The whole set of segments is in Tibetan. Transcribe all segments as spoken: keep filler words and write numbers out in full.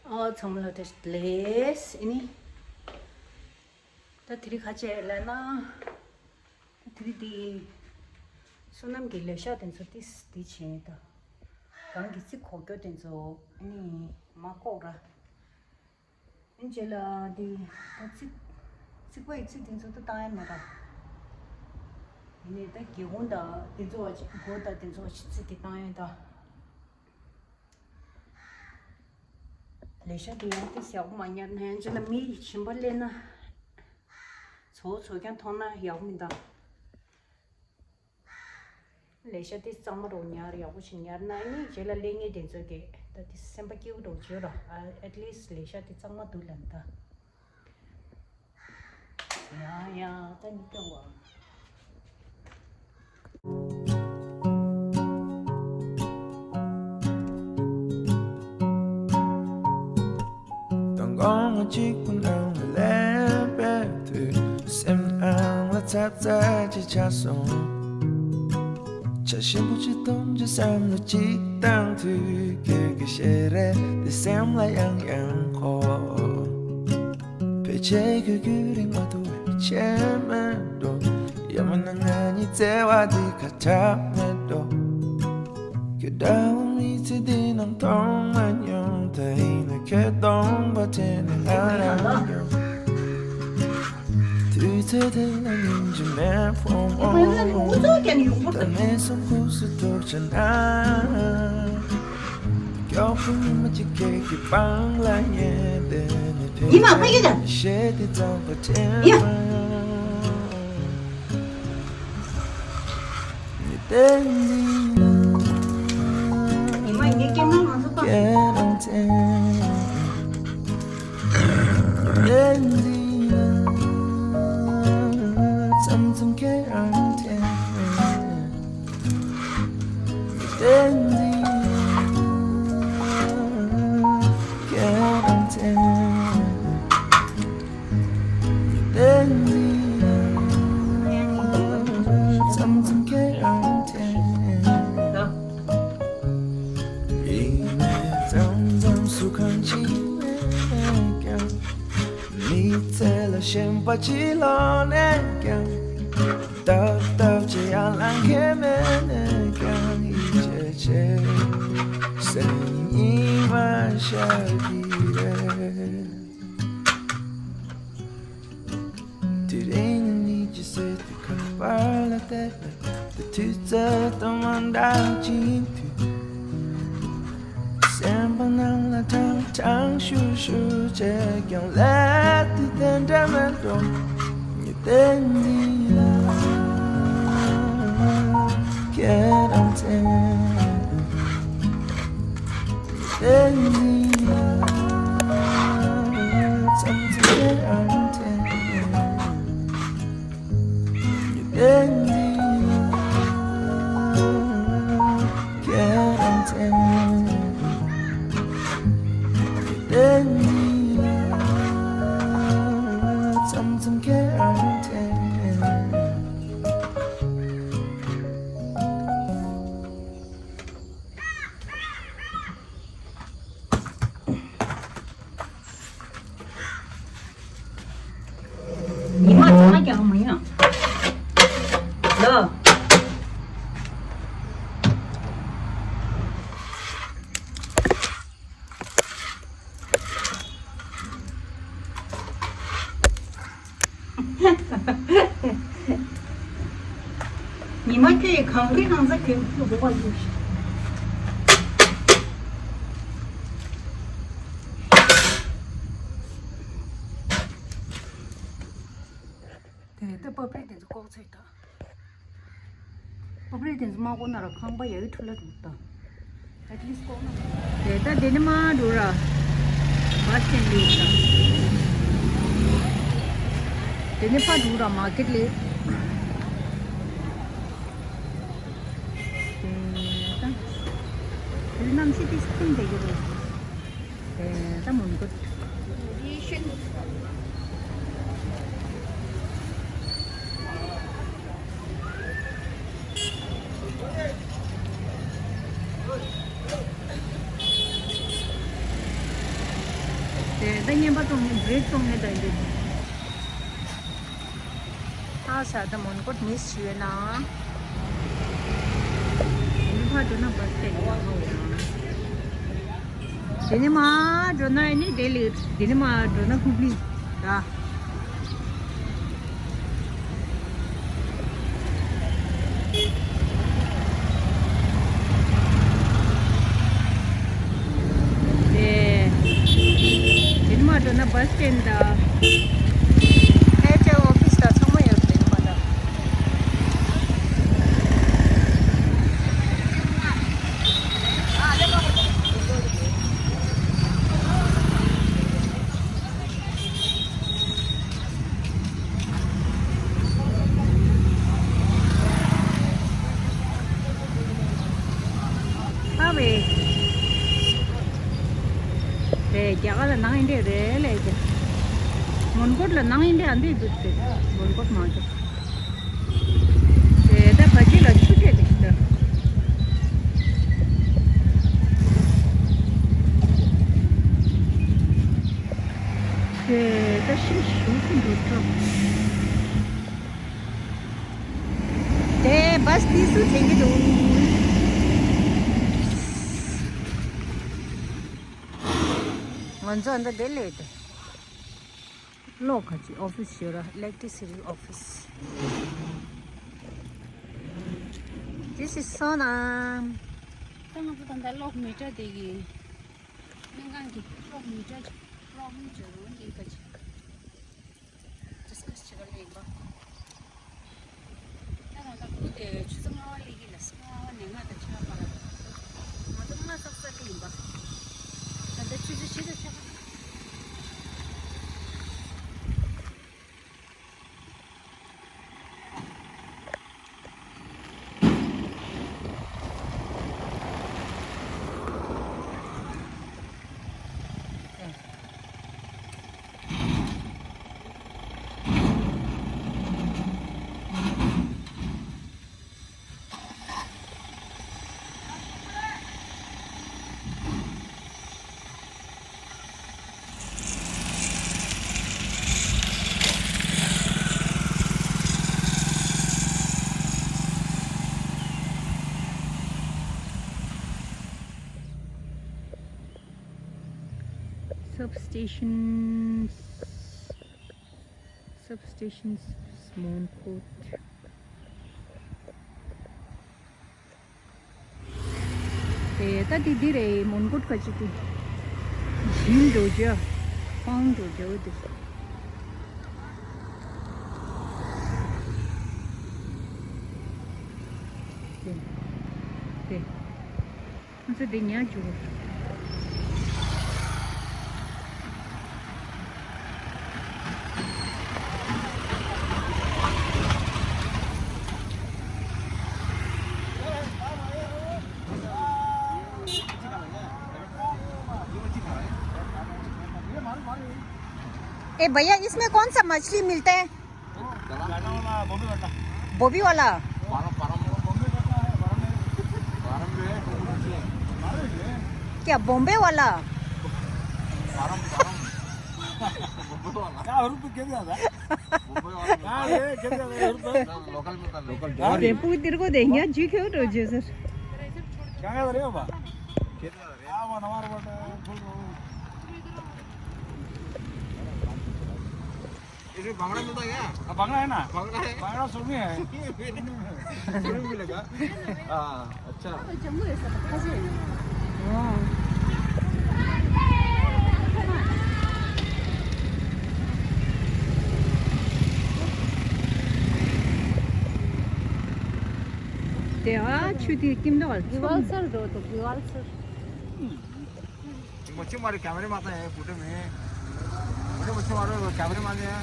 ཨོ་ཚང་མ་ལ་བཀྲ་ཤིས་བདེ་ལེགས། ཨེ་ནི། ད་དེ་རིང་ཁ་ཆེ་ལ་ན། ད་དེ་རིང་འདི། བསོད་ནམས་ཀྱི་ལས་ཤག་དེ་ཚོ་ཏིས་འདི་བྱས་ད། གང་གི་རྩིག་གོག་སྐྱོ་དེ་ཚོ་ཨེ་ནི་མ་བཀོག་ར། ཨེ་རྗེས་ལ་འདི་ད་རྩིག་རྩིག་པའི་རྩིག་དེ་ཚོ་ད་བཏང་ཡ་མེད་ར། ཡིན་ནའི་ད་སྒེའུ་ཁུང་ད་དེ་ཚོ་བ་ཅིག་སྒོ་ད་དེ་ཚོ་བ་ཅིག་རྩིག་དེ་བཏང་ཡ་ད། ལས་ཤག་དེ་ཡང་ཏིས་ཡག་པོ་མ་ཉར་ན་ཡང་ཅི་ལ་མི་གཞན་པ་སླེབས་ན། ཚོ་ཚོ་རྐྱང་མཐོང་ན་ཡག་པོ་མི་འདུག་ལས་ཤག་དེ་གཙང་མ་རུ་ཉར་ཡག་པོ་ཞིག་ཉར་ན་ནི་རྗེས་ལ་སླེབས་མཁན་དེ་ཚོ་གིས་ད་དེ་སེམས་པ་སྐྱིད་པོ་རུ་བྱོས་ར། ཨ་at least ལས་ཤག་དེ་གཙང་མ་འདུག་ལབ་ད། ཡང་ཡང་ད་མི་སྐྱོ་བ། དང་དགོང་མོ་གཅིག་པུ་ནང་ལ་ལེན་པའི་དུས། སེམས་ནང་ལ་ཚབ་ཚབ་ཅིག་ཆགས་སོང་། ཆ་ཞིམ་པོ་ཅིག་འཐུང་རྒྱུ་བསམ་བློ་ཅིག་བཏང་དུས། ཁྱོད་ཀྱི་ཞལ་རས་འདི་སེམས་ལ་ཡང་ཡང་འཁོར། ཕལ་ཆེར་ཁྱོད་ཁྱོད་རིག་མ་ཐུབ་པའི་ཆེ་མེད་འགྲོ། ཡང་མིན་ན་ང་གཉིས་བརྩེ་བ་འདི་ཁ་ཁྲ་མེད་འགྲོ། ཁྱོད་འདྲ་བོ་མི་ཚེ་འདི་ནང་མཐོང་མ་མྱོང་། ད་ཡིན་ན་ཁྱོད་གདོང་པ་དྲན་ནས་ང་རང་ཡོང་། དུས་ཚོད་དེ་ལ་སྙིང་རྗེ་མེད་ཕོ་མོ། ད་ནས་བཟུང་སྐུ་གཟུགས་ཐོར་བྱས་ན། མགྱོགས་པོ་ཉི་མ་གཅིག་ཁྱེད་ཀྱི་པང་ལ་ཉལ་བསྡད་ནས། ཉི་མ་ཕ་གི་དང་། ཞེས་དེ་ཙམ་པ་དྲན་ཡ། མ་ཡོང་། ཉི་མ་ཉི་སྐྱེས་ན་ང་ཚོ་པ། ཁྱེད་རང་དྲན། ཉི་མ་ཙམ་ཙམ་ཁྱེད་རང་དྲན། མི་ཚེ་ལ་ཞེན་པ་ཅི་ལོག་ནས་ཀྱང་། ཏག་ཏག་ཅི་ཡང་ལང་མཁན་མེད་ནས་ཀྱང་། ཡིད་ཆེས་བྱེད་སེམས་ཉི་མ་ཤར་གྱི་རེད། དེ་རིང་ཉིད་ཀྱི་ཟེར་དུས་ཁ་པར་ལ་བལྟས་པས། དེ་དུས་ཚོད་དང་མ་འདྲ་ཅིག་ཡིན་དུས། སེམས་པ་ནང་ལ་ཁྲང་ཁྲང་ཤུར་ཤུར་བྱས་ཀྱང་། ལས་དེ་དེ་འདྲ་མེད་འགྲོ། ཉི་ཟླ་འདི་ལ་ཁྱེད་རང་དྲན། ཉི་ཟླ་འདི་ལ་མཚམས་མཚམས་ཁྱེད་རང་དྲན། ཉི་མ་ཚང་མ་ཀྱང་མ་ཡང་། ལོ། ཉི་མ་ཁྱོད་ཡི་གངས་རི་གངས་ས་གྱོན་གྱི་འོ་བ་ཡོད་ཤག་དེ་ལྟ་པ་པི་དེ་ཚོ་ལྐོག་ཚོད་དང་། པ་པི་རེ་དེ་ཚོ་མ་བཀོག་ན་ར་ཁང་པ་ཡ་ཡི་འཁྲུལ་ལ་འགྲོ་དང་། At least བཀོག་ན། དེ་ལྟ་དེ་ནི་མ་འགྲོ་ར། བ་སྟན་ལེ་ར། དེ་ནི་ཕ་འགྲོ་ར་མ་ཀེད་ལེ། དེ་ལྟ། དེ་གནམ་གཤིས་དེ་སྟིང་དེ་གི་རེད། ད་མོན་གྷོ། དེ་ད་བརྙན་པར་གཏོང་ངེས་བྲེག་གཏོང་ངེས་ད་འདི། ཨ་ས་ད་མོན་གྷོ་མིས་བྱས་ཡོད་ན། འདི་ཕར་འགྲོ་ན་བ་སྟེ་ཡོད་ན། དེ་ནས་མར་འགྲོ་ན་ནི་ལྡི་ལི། དེ་ནས་མར་འགྲོ་ན་ཧུག་ལི་ར། དེ་དེ་ནས་མར་འགྲོ་ན་བ་སི་སི་ཊེན་དང་། ཨེར་ཊེལ་ཨོ་ཕི་སི་དང་ཚང་མ་ཡོད་རེད་མ་ད། ཨ་བེ། རེད། རྒྱ་གར་ལ་ནང་ཨིན་འདྲ་རེད་ལས་ཀྱི། མོན་གྷོ་ལ་ནང་ཨིན་འདྲ་འདི་འདུག་སྟེ། མོན་གྷོ་མང་ཆེ། དེ་ད་ཕ་ཅི་ལ་ཆུ་ཐེ་དེ་ད། དེ་ད་ཤིང་ཞུ་གི་འདུག་ཐོབ། དེ་བ་སི་དེ་སུ་དྲན་གི་འདུག་ང་ཚོ་འདི་ལྡི་ལི་དེ། གློག་ཁ་ཅིག་ཨོ་ཕི་སི་ཡོད་ར། ཨི་ལེག་ཊི་སི་ཊི་ཨོ་ཕི་སི། This is Sonam. ད་ང་ཚོ་ད་ལྟ་གློག་མི་ཊར་དེ་གི་སྨན་ཁང་གི་གློག་མི་ཊར་པོ་རོབ་ལམ་ཅིག་ཡོད་རུང་དེ་ཁ་ཅིག་ཌི་སི་ཀ་སི་བྱེད་ག་སླེབས་ཡིན་པ། ད་ང་ཚོ་སྐུ་དེ་ཆུ་ཚོད་ལྔ་པ་སླེབས་ཀྱི་ལ། ལྔ་པ་ནས་ལྔ་དང་ཕྱེད་ཀ་བར་ལ། ང་ཚོ་ལྔ་ཙམ་ཙམ་སླེབས་ཡིན་པ། ད་ལྟ་ཆུ་ཚོད་བཞི་དང་ཕྱེད་ཀ། Substations, substations, Small Court. དེ་ད་དེ་འདི་རེད། མོན་གྷོ་ཁ་ཅིག་དེ་ཞིང་འགྲོ་རྒྱུ། སྤང་འགྲོ་རྒྱུ་དེ། དེ་དེ། ང་ཚོ་འདི་ཉལ་རྒྱུ་རེད། ए भैया, इसमें कौन सा मछली मिलता है? बोबी वाला। क्या बॉम्बे वाला? लोकल मिलता है, लोकल। और रेपू तेरे को देंगे, जी क्यों रोजे सर? क्या कर रहे हो बा? इसमें बांगड़ा मिलता है क्या? हाँ, बांगड़ा है ना। बांगड़ा है। बांगड़ा सुरमई है। सुरमई मिलेगा। हाँ, अच्छा। དེ་ཨ་ཆུ་དེ་ཀིམ་དོ། གི་ཝལ་སར་འགྲོ་དོ། གི་ཝལ་སར། मच्छी मारे, कैमरे में आता है, फोटो में। फोटो मच्छी मारो, कैमरे में आते हैं।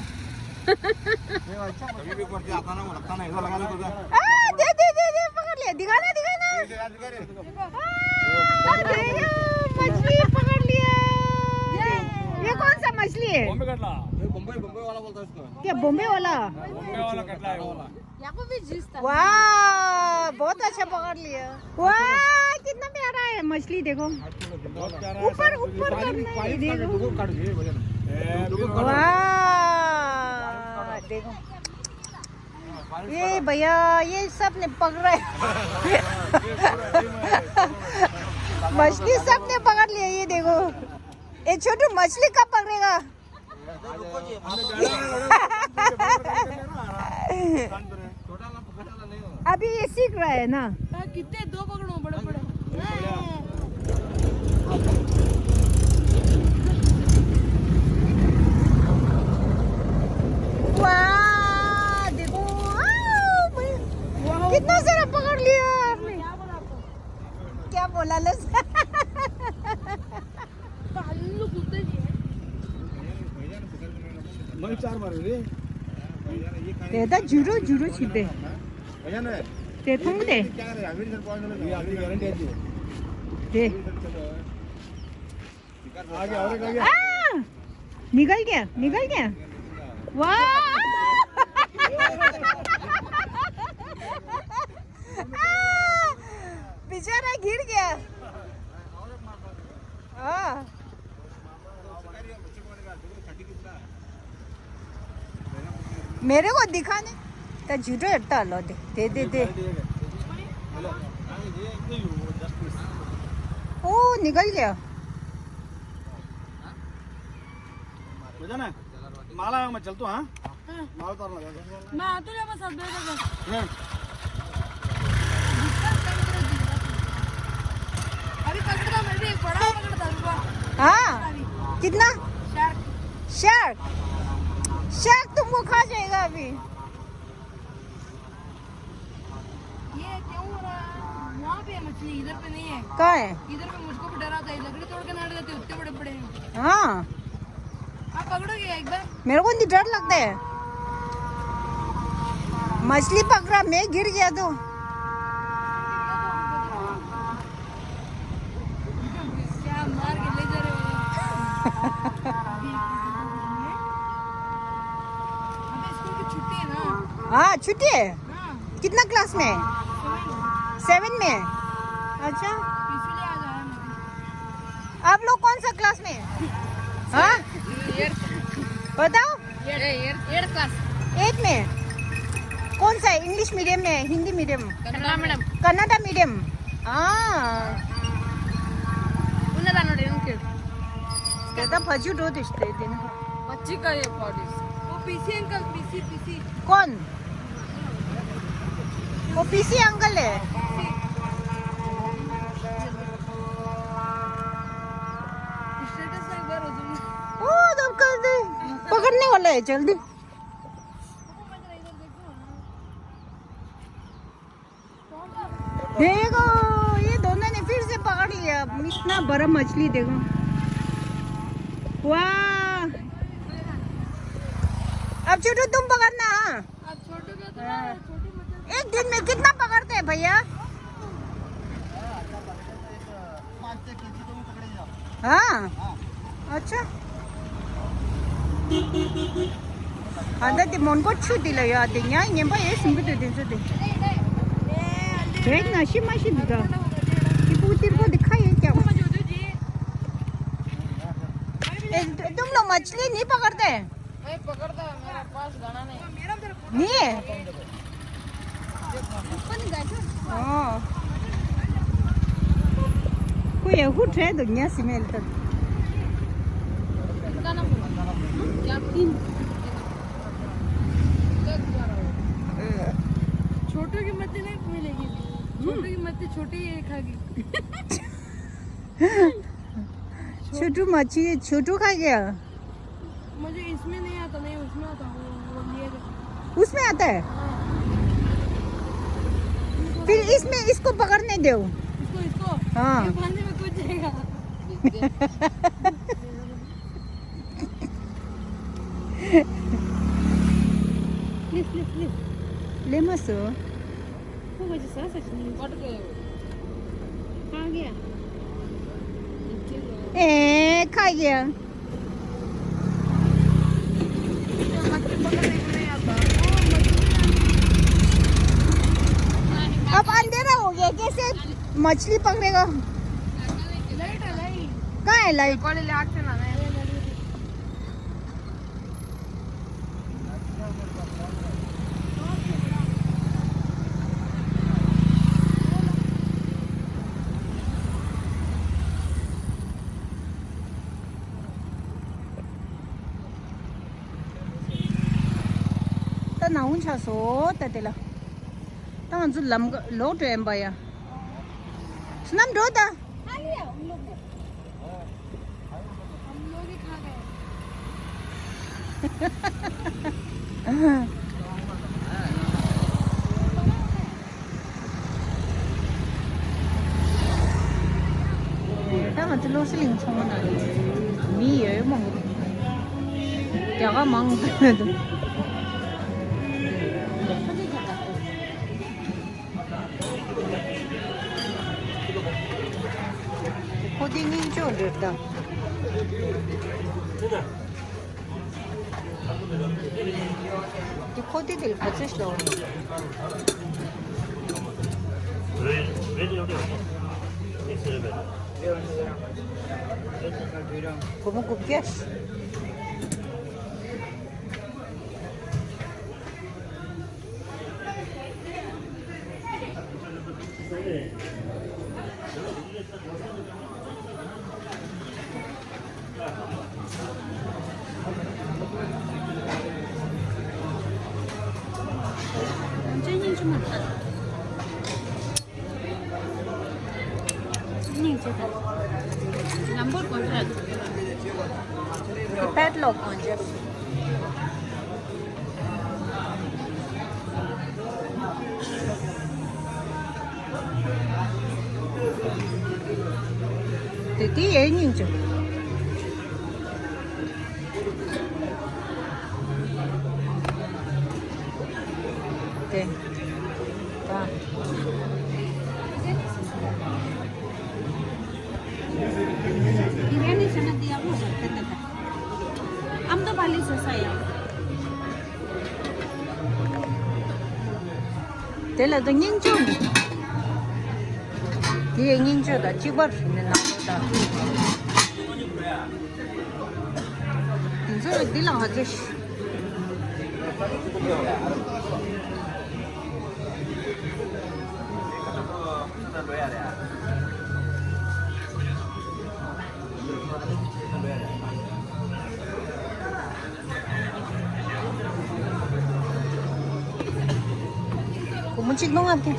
ये अच्छा, कभी भी ऊपर से आता ना, वो लगता ना, इधर लगा दे, उधर। आ, दे, दे, दे, दे, पकड़ लिया, दिखा ना, दिखा ना। ये दिखा, दिखा रे। आ, अरे, मछली पकड़ लिया। ये, ये कौन सा मछली है? बॉम्बे कटला। ये बम्बई, बम्बई वाला बोलता है इसको। क्या बॉम्बे वाला? बॉम्बे वाला कटला है वो। वाह, बहुत अच्छा पकड़ लिया। वाह, कितना प्यारा है मछली, देखो। ऊपर, ऊपर करना है, देखो। वाह, देखो। ये भैया, ये सब ने पकड़ा है। मछली सब ने पकड़ लिया, ये देखो। ये छोटू मछली कब पकड़ेगा? अभी ये सीख रहा है ना। हाँ, कितने दो पकड़ो बड़े बड़े। वाह, देखो, वाह, भाई, कितना सारा पकड़ लिया आपने। क्या बोला लस? मैं चार मारे रे। तेरा जुरो जुरो छिपे। भैया ना, ते थूम दे। क्या करे? अभी सर पहुंचने लगा। ये आपकी गारंटी है जी। दे। आ गया, और एक आ गया। आ! निकल गया, निकल गया। वाह! बेचारा गिर गया। हाँ। मेरे को दिखाने का झूठो हटता लो दे, दे, दे, दे। ओ, निकल गया। हो जाना। माला मैं चलता हूँ, हाँ? हाँ। माला उतारना। मैं आतुल है बस, अब बैठ जा। हाँ। अभी पकड़ता, मैं भी एक बड़ा पकड़ता, रुको। हाँ। अभी। कितना? शार्क। शार्क। शार्क तुमको खा जाएगा अभी। ये क्यों हो रहा है? वहाँ पे है मछली, इधर पे नहीं है। कहाँ है? इधर पे मुझको भी डराता है, लकड़ी तोड़ के ना डराते, इतने बड़े बड़े हैं। हाँ। आप पकड़ोगे एक बार? मेरे को नहीं डर लगता है। मछली पकड़ा, मैं गिर गया तो। क्या मार के ले जा रहे हो? अबे, स्कूल की छुट्टी है ना? हाँ, छुट्टी है। हाँ। कितना क्लास में है? सेवन। सेवन में। अच्छा। इसीलिए आज आया मैं। आप लोग कौन सा क्लास में हैं? हाँ? बताओ। Eight, eight, eight class. Eight में? कौन सा है? इंग्लिश मीडियम में है, Hindi medium? Kannada medium. Kannada medium. हाँ। उन्हें दानो रे उनके। कहता भजू दो दिशते दिन। बच्ची का ये बॉडी। वो पीसी अंकल, पीसी, पीसी। कौन? वो पीसी अंकल है। स्टेटस एक बार हो तुम। ओ, तुम कर दे। पकड़ने वाला है, जल्दी। देखो, ये दोनों ने फिर से पकड़ लिया। इतना बड़ा मछली देखो। वाह। अब छोटू तुम पकड़ना, हाँ? अब छोटू का तो हाँ। छोटू मतलब एक दिन में कितना पकड़ते हैं भैया? हाँ। अच्छा। ཨ་ད་དེ་མོན་གྷོ་ཆུ་དེ་ལ་ཡོད་དེ་ཉ་ངན་པ་ཡོད་སྲིན་པོ་དེ་དེ་ཚོ་དེ། དེ་ན་ཤི་མ་ཤི་འདུག་ད། ཏི་པུ་ཏི་པོ་དེ་ཁ་ཡོད་ཀྱང་། ए, तुम लोग मछली नहीं पकड़ते हैं? नहीं पकड़ता है, मेरा पास गाना नहीं। नहीं है? हाँ। कोई है, हु ट्रे दुनिया से मेल तक। गाना बोलो। क्या? तीन। छोटू की मत नहीं मिलेगी। छोटू की मत छोटी ही खागी। छोटू मच्छी, छोटू खा गया। मुझे इसमें नहीं आता, नहीं उसमें आता, वो, वो लिए थे। उसमें आता है? हाँ। फिर इसमें इसको पकड़ने दो। इसको, इसको? हाँ। ये पानी में कूद जाएगा। Please, please, please. ले मत सो। वो वजह से सच नहीं। कट गए। खा गया। ए, खा गया। मच्छी पकड़ने को नहीं आता। ओ, मच्छी। मछली पकड़ेगा। लाइट है, लाइट। कहाँ है लाइट? कॉलेज ले आते ना। ད་ནང་ཆ་སོ་ད་དེ་ལ། ད་ང་ཚོ་ལམ་ཀ་ལོག་འགྲོ་ཡིན་པ་ཡ། བསོད་ནམས་འགྲོ་ད། खा लिया उन लोग ने। हम लोग ही खा गए। ད་ང་ཚོ་བློ་གསལ་གླིང་ཚང་མ་ན་མི་ཡོད་མང་པོ་འདུག་རྒྱ་གར་མང་པོ་འདུག་ཁོ་དེ་སྙིང་ཆོག་འདྲ་ད། དེ་ཁོ་དེ་དེ་ལ་ག་ཚོད་ཤོག་སྒོར་མོ་དགུ་བརྒྱ། སྙིང་རྗེ་དང་། ནམ་བར་དགོངས་འཇགས། དེ་པད་ལོག་དགོངས་འཇགས། དེ་དེ་ཡའི་སྙིང་རྗེ། དེ། ད། बिरयानी खाना दिया वो सब करता था। हम तो बाली से आया। དེ་ལ་ད་སྙིང་རྗེ། དེ་ཡའི་སྙིང་རྗེ་དང་གཅིག་པར་ནི་ནང་ལོགས་དང་། དེ་ཚོ་འདི་ལ་ང་ཚོ། སྒོར་མོ་གཅིག་སྟོང་ལྔ་བརྒྱ།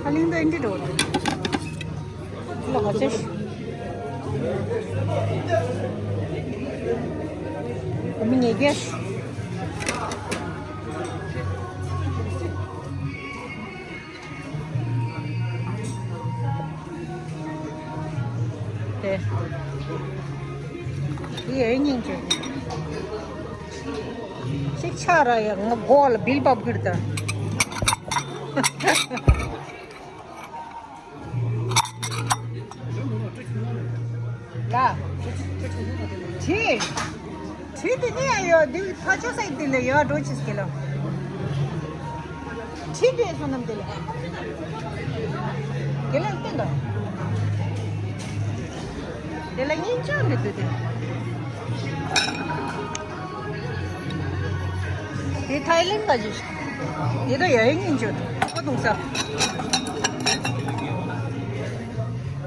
ཁ་ལིང་དོན་འདི་འགྲོ། ལ་ཧ་ཅེ། མི་ངེས་རྒྱལ། དེ། དེ་ཡའི་སྙིང་རྗེ། གཅིག་ཆག་ར་ཡ་ང་མགོ་ལ་བིལ་བབ་གིར་ད། ལ། ཁྲི། ཁྲི་དེ་ནས་ཡང་ཡོད་འདི་ཕ་ཆོས་སའི་དེ་ལ་ཡོད་འགྲོ་ཆེས་ཀྱི་ལ། ཁྲི་དེ་བསོད་ནམས་དེ་ལ། དེ་ལ་བསྟན་དོ། དེ་ལ་སྙིང་རྗེ་འདི་དུ་དེ། དེ་ཐའི་ལེན་ག་ཅིག་དེ་དོ་ཡ་ཡི་སྙིང་རྗེ་ཁོ་གཏོང་ས།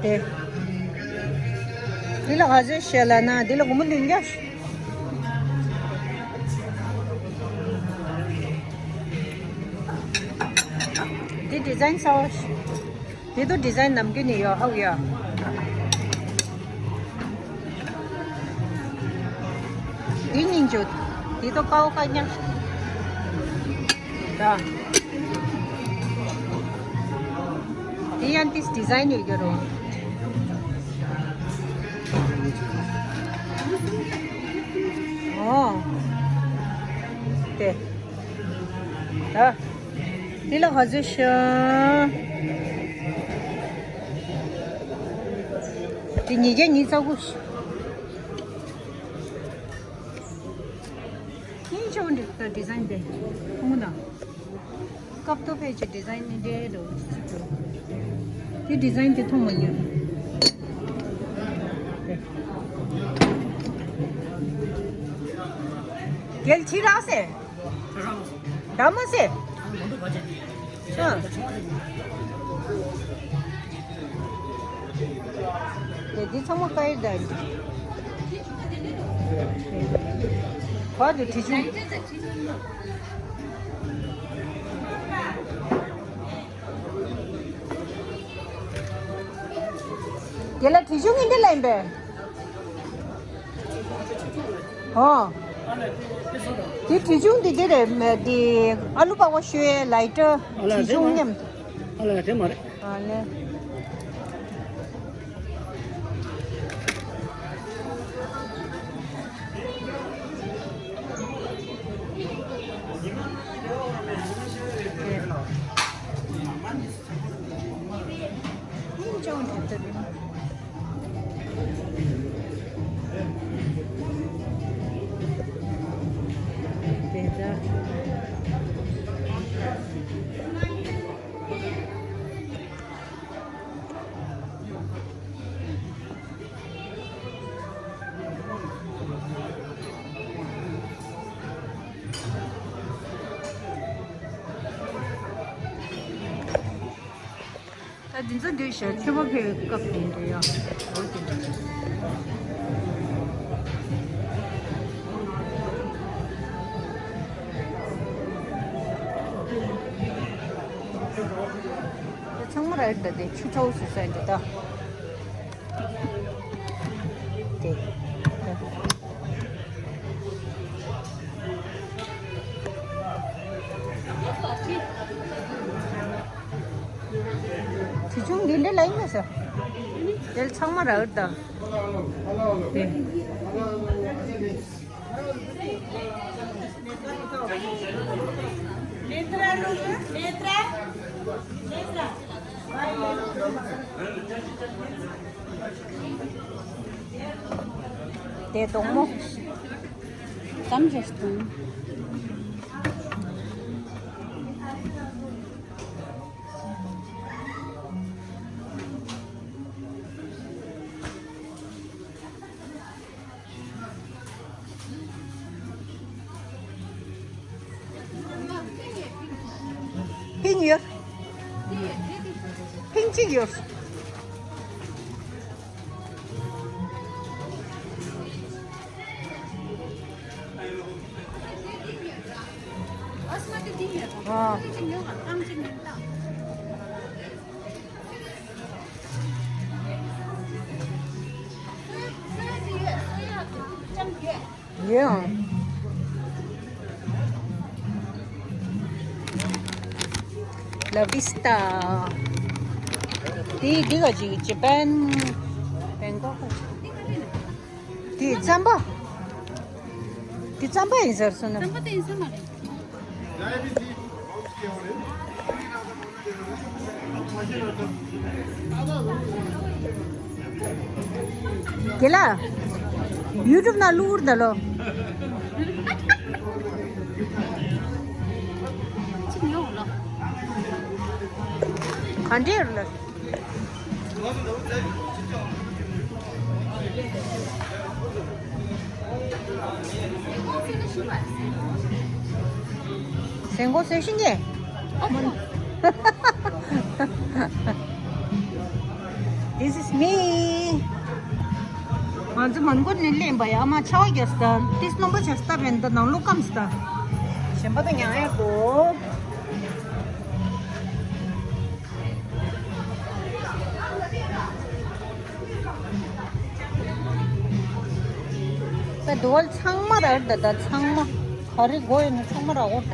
དེ། དེ་ལ་ག་ཚོད་བཤད་ལ་ན་དེ་ལ་སྒོར་མོ་བདུན་བརྒྱ། དེ་ཌི་ཛའིན་གསར་བ་ཞིག་དེ་ཚོ་ཌི་ཛའིན་ནམ་རྒྱུན་ནས་ཡོད་ཨའུ་ཡ། དེ་སྙིང་རྗེ། དེ་ཚོ་ཀའོ་ཀ་ཉག་ཞིག་ད། དེ་ཡང་ཏིས་ཌི་ཛའིན་ཡོད་རྒྱུ་རོ། ཨོ། དེ། ད། འདི་ལ་ག་ཚོད་ཤོག་དེ་ཉིས་བརྒྱ་ཉི་ཤུ་རྩ་དགུ། ཡིན་ཆོག་འདི་ད་ཌི་ཛའིན་དེ། ཁོང་ན། སྐབས་ཐོག་ཕལ་ཆེར་ཌི་ཛའིན་ནི་འདྲེ་འགྲོ། དེ་ཌི་ཛའིན་དེ་མཐོང་མ་མྱོང་། རྒྱལ་ཕྱི་རག་སེ། ད་མ་སེ། ཨ། དེ་འདི་ཚང་མ་ཀ་ཡེ་ད། བར་དུ་དྲི་ཆུ། དེ་ལ་དྲི་ཆུ་ངན་འདི་ལ་ཡིན་པས། ཨོ། དེ་དྲི་ཆུ་འདི་དེ་རེད་མེད་དེ། ཨ་ལུ་པགས་པ་བཤོས་ཡས་ལའི་ཊར། ཨ་ལ་དྲི་ཆུ་མཉམ། ཨ་ལ་དེ་མ་རེད། ཨ་ལེ། ད་འདི་ཚོ་འདི་ཞག་མཆོད་པ་ཕེབས་སྐབས་དེ་འདྲ་ཡ། འོ་དེ་འདྲ། ཚང་མ་རེད་ད། དེ་ཆུ་ཚོད་སུ་ས་འདི་ད། དེ། དྲི་ཆུང་འདི་འདྲ་ལ་ཡིན་ན་ས། དེ་ཚང་མ་རག་ད། དེ། དེ་དོག་མོ། ཙམ་ཞིག་གཏོང་། ཕིང་ཡོད། ཕིང་གཅིག་ཡོད། ཡོད་ཨང་། ལ་བི་སྟ། དེ་འདི་ག་ཅིག་ཇ་པན། བེང་ཀོག་ག་ཅིག་དེ་རྩམ་པ། དེ་རྩམ་པ་ཡིན་ཟེར་སོང་ན། རྩམ་པ་དེ་ཡིན་ས་མ་རེད། དགེ་ལགས། ཡུ་ཊུབ་ནང་བླུགས་ད་ལོ། ག་འདྲས་ལ། སེང་གོ་སེ་ཤིང་གེ། This is me. ང་ཚོ་མོན་གྷོ་ནས་སླེབས་པ་ཡ། མ་ཆར་པ་རྒྱག་སྟངས། ཏིས་རྣམ་པ་ཆ་སྟབས་ཡིན་ད། ནང་ལོགས་སྐམ་སྟངས། གཞན་པ་དང་མཉམ་ཡག་གོ། ད་དུ་བ་ཚང་མ་རག་ད། ད་ཚང་མ་ག་རེ་དགོས་ཡོད་ན་ཚང་མ་རག་གོ་ད།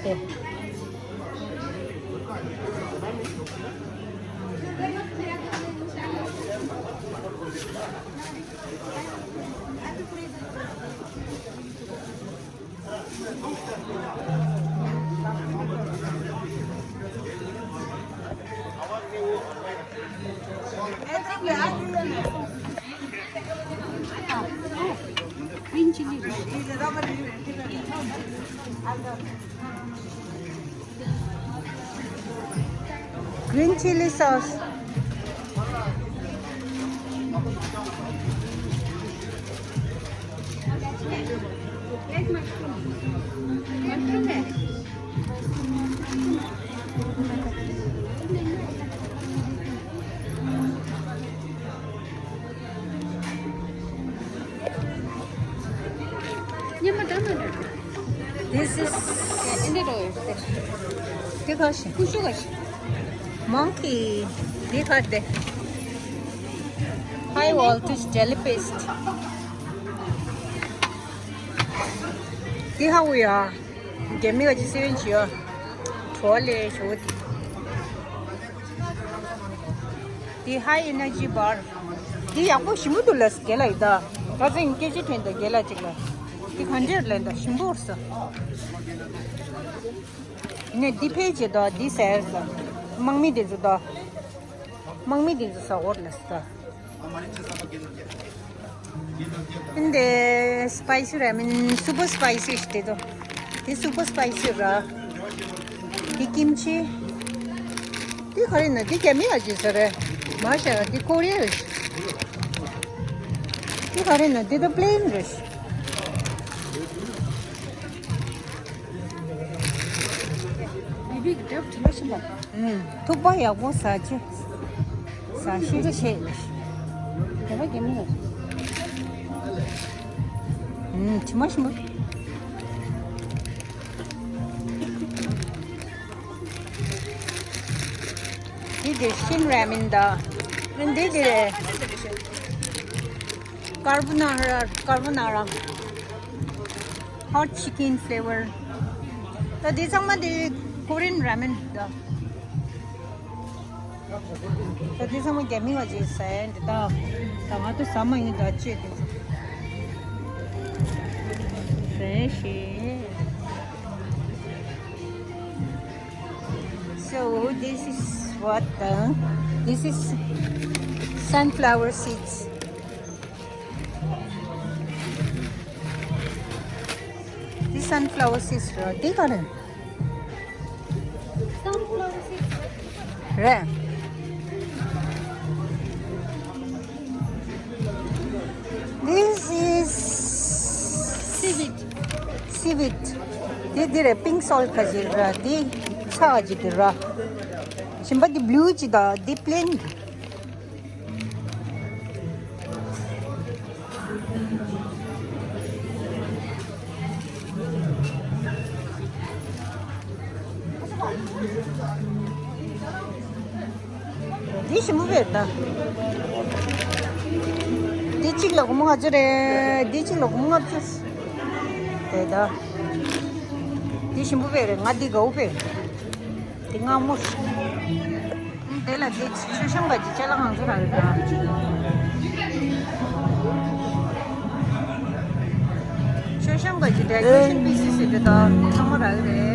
དེ། Green chili sauce. This is འདི་ག་ཞིག monkey. འདི་ག་དེ high voltage jelly paste. འདི་ཧ་འུ་ཡ། རྒྱ་མི་ག་ཅི་སེ་བན་ཅི་ཡ། གྲོ་ལེ་ཞོ་དེ། འདི་high energy bar. འདི་ཡག་པོ་ཞིམ་པོ་འདུག་ལ་རྒན་ལགས་ཡིན་ད། ཁ་སང་སྐད་ཆ་དྲན་ད་རྒན་ལགས་ཅིག་ལ། འདི་ག་འདྲས་ལེན་ད་ཞིམ་པོ་རེད་ས། ནས་འདི་ཕལ་ཆེར་ད་འདི་ཟེར་ས། དམག་མི་དེ་ཚོ་ད། དམག་མི་དེ་ཚོ་ཟ་འོར་ལ་ས། འདི་spicy ramen super spicy ཞིག་དེ་ཚོ། འདི་super spicy ར། འདི་ཀིམ་ཆི། འདི་ག་རེ་ན་འདི་རྒྱ་མི་ཡ་ཅི་ཟེར་རེད། མ་ཤ་འདི་ཀོ་རི་ཡ་རེད། འདི་ག་རེ་ན་འདི་ད་plain རེད། ཐུག་པ་ཡག་པོ་ཟ་ཆེ། ཟ་ཤེས་ཆེ། དེ་བ་རྒྱ་མི་ལ། ཨུམ། ཇི་མ་ཞིམ་པོ། འདི་དེ་Shin ramen ད། འདི་དེ་རེད། Carbonara, carbonara. Hot chicken flavor. ད་འདི་ཚང་མ་འདི་Korean ramen ད། ད་འདི་ཚང་མ་རྒྱ་མི་བ་ཅིག་ཟ་ཡ་འདི་ད། ད་ང་ཚོ་ཟ་མ་ཡིན་ད་ཅེས་དེ་ཚོ། ཟ་ཡ་ཞེས། So this is what the, this is sunflower seeds. This sunflower seeds ར། འདི་ག་རེ། རེད། This is seaweed. Seaweed. འདི་འདི་རེད། Pink salt ག་ཅིག་ར། འདི་ཚ་ག་ཅིག་ར། གཞན་པ་འདི་blue ཅིག་ད། འདི་plain། འདི་ཞིམ་པོ་རེད་ད། འདི་གཅིག་ལ་སྒོར་མོ་ལྔ་བཅུ་རེད། འདི་གཅིག་ལ་སྒོར་མོ་ལྔ་བཅུ་རེད་ད། འདི་ཞིམ་པོ་རེད། ང་འདི་དགའ་པོ་རེད། འདི་མངར་མོ། དེ་ལ་དེ་མཆོད་བཤམས་པ་གྱི་ཅ་ལག་ང་ཚོ་རག་གི་འདུག་མཆོད་བཤམས་པ་གྱི་decoration pieces ཟེར་གྱི་འདུག་ཚང་མ་རག་གི་རེད།